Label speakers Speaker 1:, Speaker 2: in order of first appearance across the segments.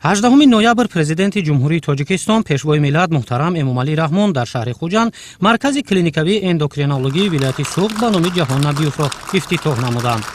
Speaker 1: 18 ноябр Президенти Ҷумҳурии Тоҷикистон, Пешвои миллат муҳтарам Эмомалӣ Раҳмон дар шаҳри Хуҷанд маркази клиникавии эндокринологии вилояти Суғд ба номи Ҷаҳон Набиёвро ифтитоҳ намуданд.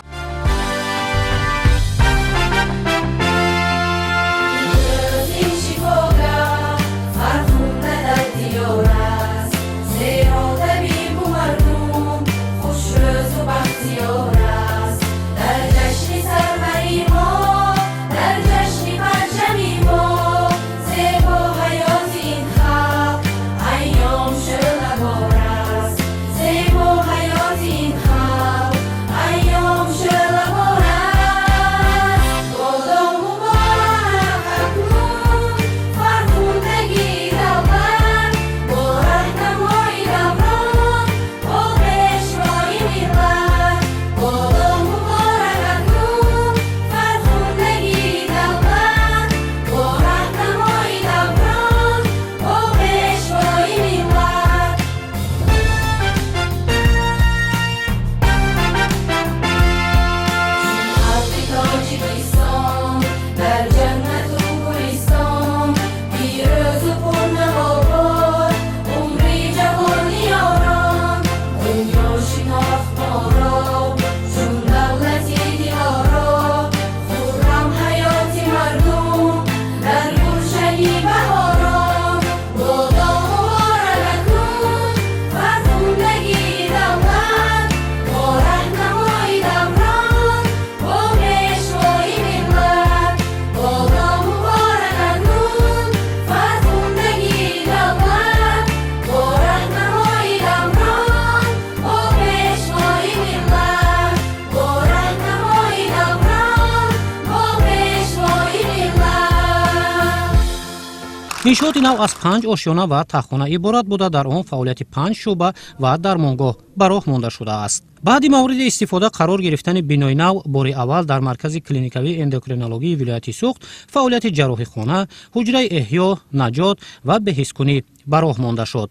Speaker 1: Иншооти нав аз панҷ ошёна ва таххона иборат буда, дар он фаъолияти панҷ шӯъба ва дармонгоҳ ба роҳ монда шудааст. Баъди мавриди истифода қарор гирифтани бинои нав, бори аввал дар маркази клиникавии эндокринологии вилояти Суғд фаъолияти ҷарроҳихона, ҳуҷраи эҳё, наҷот ва беҳискунӣ ба роҳ монда шуд.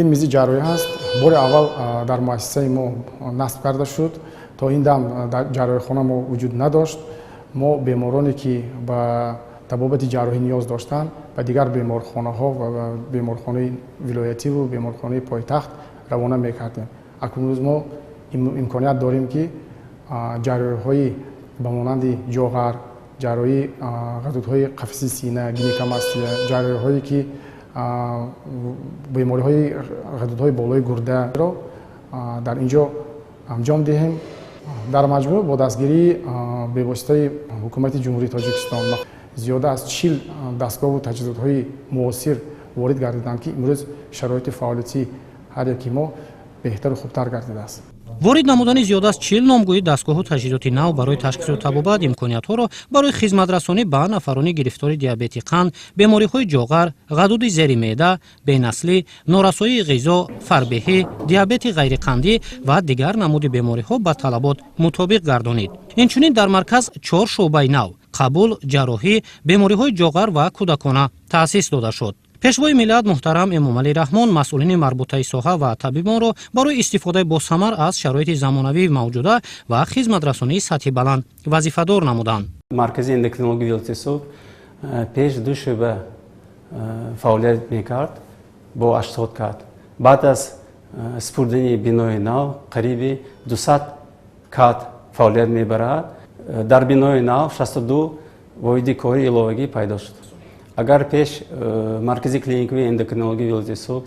Speaker 2: Ин мизи ҷарроҳӣ ҳаст, бори аввал дар муассисаи мо насб карда шуд. То ин дам дар ҷарроҳихона мо вуҷуд надошт. Мо бемороне, ки ба табобати ҷарроҳӣ ниёз доштанд, ба дигар беморхонаҳо ва беморхонаи вилоятиву беморхонаи пойтахт равона мекардем. Акнун мо имконият дорем, ки ҷарроҳиҳои ба монанди ҷоғар, ҷарроҳии ғадудҳои қафаси сина, гинекомастия, ҷарроҳиҳое ки бемориҳои ғадудҳои болои гурдаро дар ин ҷо анҷом диҳем. Дар маҷмӯъ, бо дастгирии бевоситаи Ҳукумати Ҷумҳурии Тоҷикистон зиёда аз 40 дастгоҳу таҷҳизотҳои муосир ворид гардиданд, ки имрӯз шароити фаъолияти ҳар яки мо беҳтару хубтар гардидааст.
Speaker 1: Ворид намудани зиёда аз 40 номгӯи дастгоҳу таҷҳизоти нав барои ташхису табобат имкониятҳоро барои хизматрасонӣ ба нафарони гирифтори диабети қанд, бемориҳои ҷоғар, ғадуди зери меъда, бенаслӣ, норасоии ғизо, фарбеҳӣ, диабети ғайриқандӣ ва дигар намуди бемориҳо ба талабот мутобиқ гардонид. Инчунин дар марказ чор шӯъбаи нав: қабул, ҷарроҳӣ, бемориҳои ҷоғар ва кӯдакона таъсис дода шуд. Пешвои миллат муҳтарам Эмомалӣ Раҳмон масъулини марбутаи соҳа ва табибонро барои истифодаи босамар аз шароити замонавии мавҷуда ва хизматрасонии сатҳи баланд вазифадор намуданд.
Speaker 3: Маркази эндокринологии вилояти Суғд пеш ду шӯъба фаъолият мекард бо 80 кат. Баъд аз супурдани бинои нав қариби 200 кат фаъолият мебарад. Дар бинои нав 62 воҳиди кори иловагӣ пайдо шуд. Агар пеш маркази клиникавии эндокринологии вилояти Суғд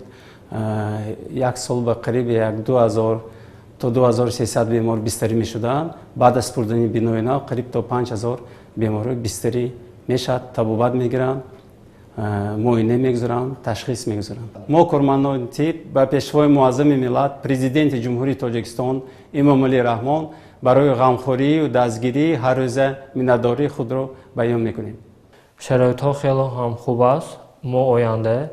Speaker 3: як сол ба қариби як 2000 то 2300 бемор бистарӣ мешуданд, баъд аз супурдани бинои нав қариб то 5000 беморҳо бистарӣ мешавад, табобат мегиранд, муоина мегузаранд, ташхис мегузаранд. Мо, кормандони тиб, ба Пешвои муаззами миллат, Президенти Ҷумҳурии Тоҷикистон Эмомалӣ Раҳмон барои ғамхорию дастгирии ҳаррӯза миннатдории худро баён мекунем.
Speaker 4: Шароитҳо хеле ҳам хуб аст. Мо оянда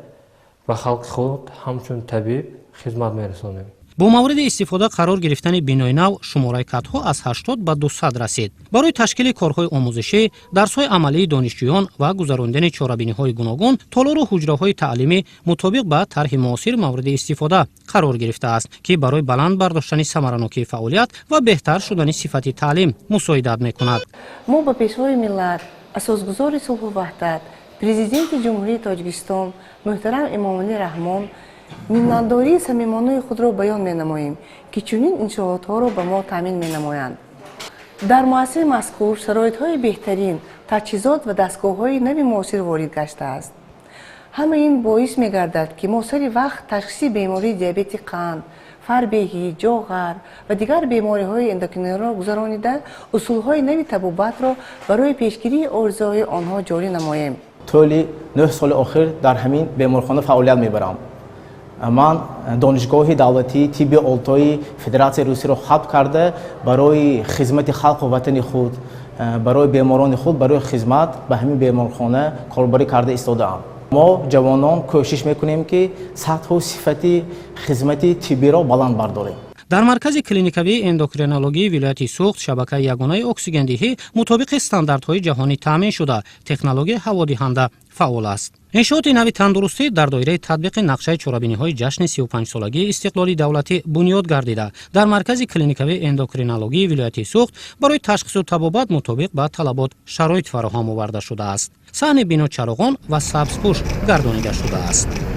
Speaker 4: ба халқи худ ҳамчун табиб хизмат мерасонем.
Speaker 1: Бо мавриди истифода қарор гирифтани бинои нав шумораи катҳо аз 80 ба 200 расид. Барои ташкили корҳои омӯзишӣ, дарсҳои амалии донишҷӯён ва гузарондани чорабиниҳои гуногун толору ҳуҷраҳои таълимӣ мутобиқ ба тарҳи муосир мавриди истифода қарор гирифтааст, ки барои баланд бардоштани самаранокии фаъолият ва беҳтар шудани сифати таълим мусоидат мекунад.
Speaker 5: Мо ба Пешвои миллат Асосгузори сулҳу ваҳдат, Президенти Ҷумҳурии Тоҷикистон муҳтарам Эмомалӣ Раҳмон миннатдории самимонаи худро баён менамоем, ки чунин иншоотҳоро ба мо таъмин менамоянд. Дар муассисаи мазкур шароитҳои беҳтарин, таҷҳизот ва дастгоҳҳои нави муосир ворид гаштааст. Ҳама ин боис мегардад, ки мо сари вақт ташхиси бемории диабети қанд, фарбеҳӣ, ҷоғар ва дигар бемориҳои эндокриниро гузаронида, усулҳои нави табобатро барои пешгирии оризаҳои онҳо ҷорӣ намоем.
Speaker 6: Тӯли 9 соли охир дар ҳамин беморхона фаъолият мебарам. Ман Донишгоҳи давлатии тибби Олтои Федератсияи Русияро хатм карда, барои хизмати халқу ватани худ, барои беморони худ, барои хизмат ба ҳамин беморхона корбарӣ карда истодаам. Мо, ҷавонон, кӯшиш мекунем, ки сатҳу сифати хизмати тиббиро баланд бардорем.
Speaker 1: Дар маркази клиникавии эндокринологии вилояти Суғд шабакаи ягонаи оксигендиҳӣ мутобиқи стандартҳои ҷаҳонӣ таъмин шуда, технологияи ҳаводиҳанда фаъол аст. Иншооти нави тандурустӣ дар доираи татбиқи нақшаи чорабиниҳои ҷашни 35-солагии истиқлоли давлатӣ бунёд гардида, дар маркази клиникавии эндокринологии вилояти Суғд барои ташхису табобат мутобиқ ба талабот шароит фароҳам оварда шудааст. Саҳни бино чароғон ва сабзпӯш гардонида шудааст.